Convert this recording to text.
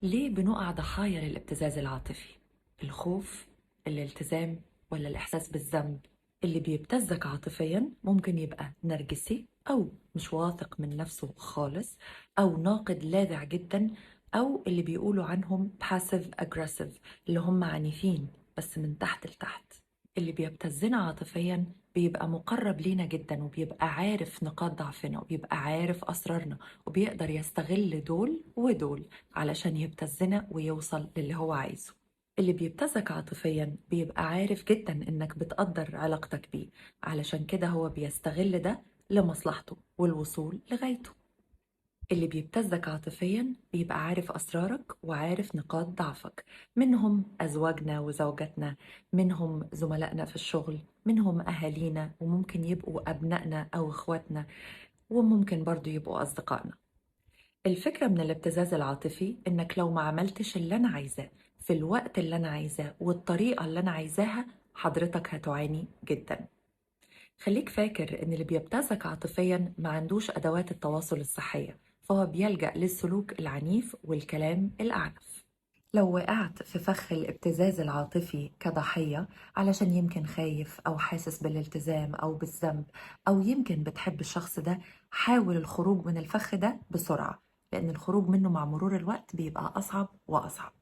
ليه بنقع ضحايا للابتزاز العاطفي؟ الخوف، الالتزام، ولا الإحساس بالذنب؟ اللي بيبتزك عاطفيا ممكن يبقى نرجسي، أو مش واثق من نفسه خالص، أو ناقد لاذع جدا، أو اللي بيقولوا عنهم passive aggressive اللي هم عنيفين بس من تحت لتحت. اللي بيبتزنا عاطفيا بيبقى مقرب لينا جدا، وبيبقى عارف نقاط ضعفنا، وبيبقى عارف أسرارنا، وبيقدر يستغل دول ودول علشان يبتزنا ويوصل للي هو عايزه. اللي بيبتزك عاطفيا بيبقى عارف جدا إنك بتقدر علاقتك بيه، علشان كده هو بيستغل ده لمصلحته والوصول لغايته. اللي بيبتزك عاطفيا بيبقى عارف أسرارك وعارف نقاط ضعفك، منهم أزواجنا وزوجاتنا، منهم زملائنا في الشغل، منهم أهالينا، وممكن يبقوا أبنائنا أو إخواتنا، وممكن برضو يبقوا أصدقائنا. الفكرة من الابتزاز العاطفي إنك لو ما عملتش اللي أنا عايزاه في الوقت اللي أنا عايزاه والطريقة اللي أنا عايزاها، حضرتك هتعاني جدا. خليك فاكر إن اللي بيبتزك عاطفيا ما عندوش أدوات التواصل الصحية، فهو بيلجأ للسلوك العنيف والكلام الأعنف. لو وقعت في فخ الابتزاز العاطفي كضحية علشان يمكن خايف أو حاسس بالالتزام أو بالذنب، أو يمكن بتحب الشخص ده، حاول الخروج من الفخ ده بسرعة، لأن الخروج منه مع مرور الوقت بيبقى أصعب وأصعب.